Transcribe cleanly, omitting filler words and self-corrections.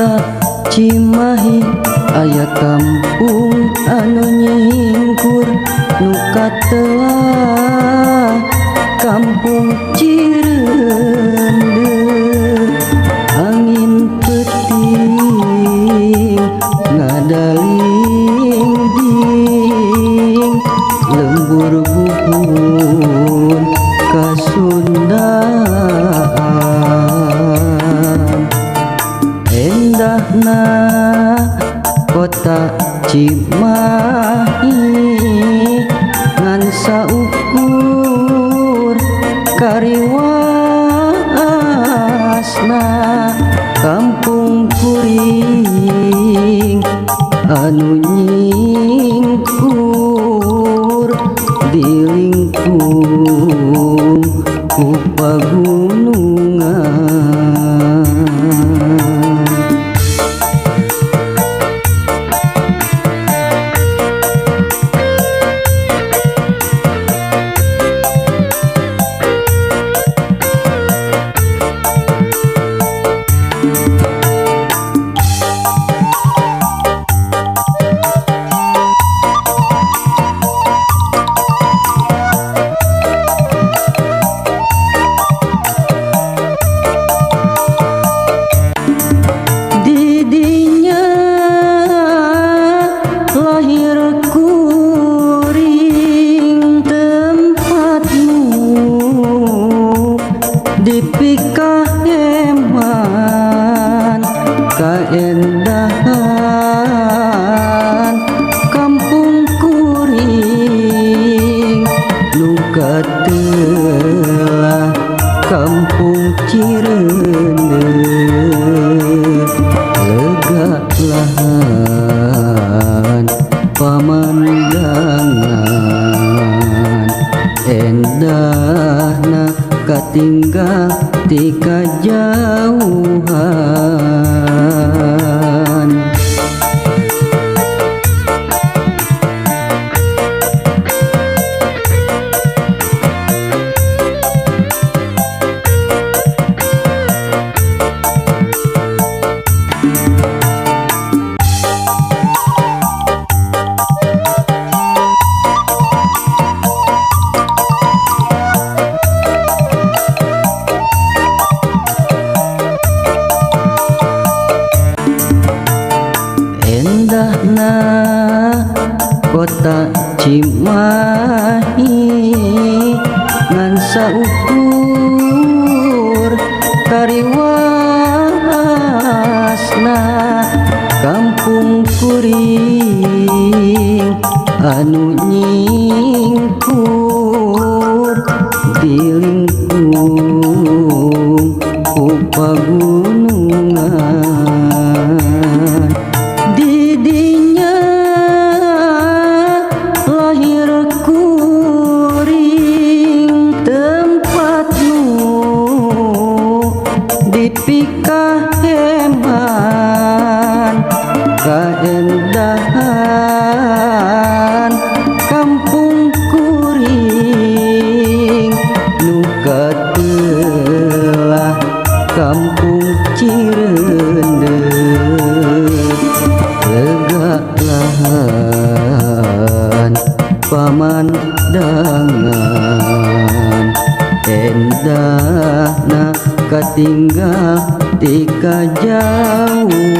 kota Cimahi aya kampung anu nyingkur nu katelah kampung Cireundeu. Angin peuting ngadaling-ding lembur buhun kasundaan. Endahna kota Cimahi ngan saukur kariwasna kampung kuring anu nyingkur di lingkung ku pagunungan. Didinya lahir kuring tempatmu dipikaheman kaendahan kampung kuring nu katelah kampung Cireundeu. Lega lahan pamandangan endahna katinggal ti kajauhan. Endahna kota Cimahi ngan saukur kariwasna kampung kuring anu nyingkur di lingkung ku pagunungan. Didinya lahir kuring tempatmu dipikaheman kaendahan kampung kuring nu katelah kampung Cireundeu. Lega lahan pamandangan endahna katinggal ti kajauhan.